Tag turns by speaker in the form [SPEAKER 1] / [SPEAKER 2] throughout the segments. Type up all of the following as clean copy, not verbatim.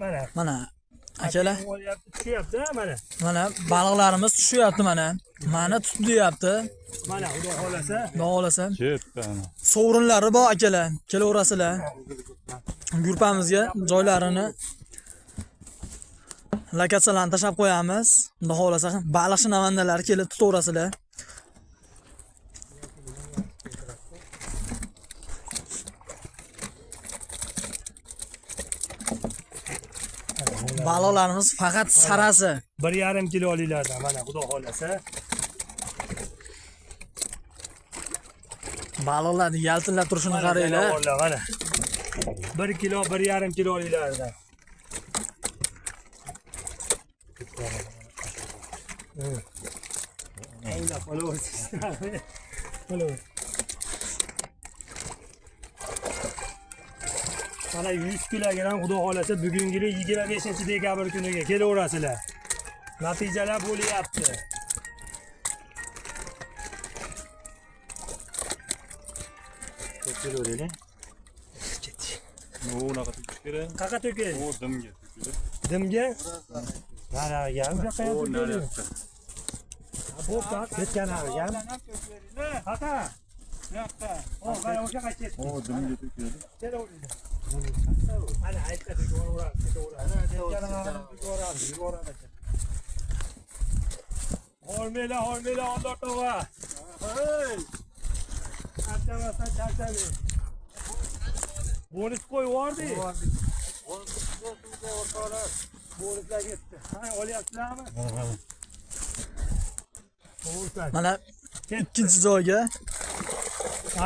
[SPEAKER 1] Mana.
[SPEAKER 2] Mana akalar,
[SPEAKER 1] Olyapti, tushyapti mana.
[SPEAKER 2] mana baliqlarimiz tushyapti mana. Mana tutdi deyapti.
[SPEAKER 1] Mana xudo xolasa.
[SPEAKER 2] Xudo xolasa.
[SPEAKER 3] Ketdi ana.
[SPEAKER 2] Sovrinlari bor akalar. Kelaverasizlar. Grupamizga joylarini lokatsiyalarni tashlab qo'yamiz. Xudo xolasa baliqchi navandalari kelib tutaverasizlar. Baliqlarimiz faqat sarasi.
[SPEAKER 1] 1,5 kiloliklardan mana xudo xolasa.
[SPEAKER 2] Baliqlarni yaltillab turishini qaranglar.
[SPEAKER 1] Janavorlar, mana. 1 kilo, 1,5 kiloliklardan. O'ylab olaversiz. Olaver. Mana 100 kilogram xudo xolasa bugungilik 25 dekabr kuniga kelaverasizlar. Natijalar bo'lyapti.
[SPEAKER 3] Kelaveraylik. U unaqa to'kish kerak.
[SPEAKER 1] Qaqa to'kay?
[SPEAKER 3] U dimga to'kiladi.
[SPEAKER 1] Dimga? Narigami? Bu yoqqa ham
[SPEAKER 3] U
[SPEAKER 1] to'kaylik.
[SPEAKER 3] nariyoqqa.
[SPEAKER 1] Bo'pti, ketgan narigami? Qaqa. Bu yoqqa. O, mana o'sha yoqqa ketdi.
[SPEAKER 3] U dimga to'kiladi.
[SPEAKER 1] Kelaveringlar. Mana aytda to'kaveramiz, ketaveramiz. Ketgan to'kaveramiz, yuboramiz. Hormanglar, hormanglar, Alloh tog'a. Hey! Charchamasdan charchamang. Bonus qo'yib yubordik. Bonuslar ketdi. Ha, olyapsizlarmi? Bonuslar.
[SPEAKER 2] Mana ikkinchi joyga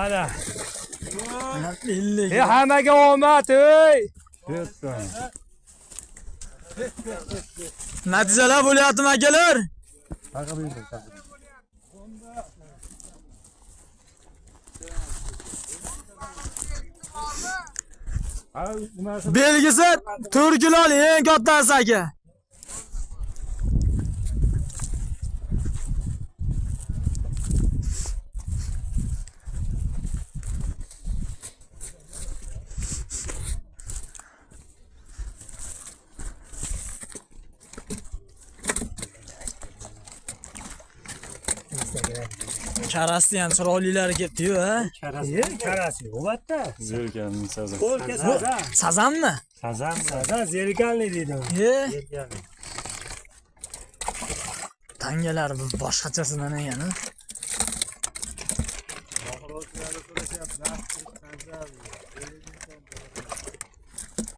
[SPEAKER 1] Ana.
[SPEAKER 2] mana 50
[SPEAKER 1] E hammaga omad, ey!
[SPEAKER 3] Ketdi.
[SPEAKER 2] Natijalar bo'lyaptimi akalar?
[SPEAKER 3] Ha, nimasi?
[SPEAKER 2] Belgisi 4 kiloli eng kattasi aka. Karasni ham chiroylilari kelibdi-yu, ha?
[SPEAKER 1] E, karasi yo'q bu yerda.
[SPEAKER 3] Zerkanning sazan.
[SPEAKER 1] Qo'lga sazan.
[SPEAKER 2] Sazanmi?
[SPEAKER 1] Sazan, sazan zerikanli deydi.
[SPEAKER 2] E,
[SPEAKER 1] Zerikanli.
[SPEAKER 2] tangalar bu boshqachasidan ekan.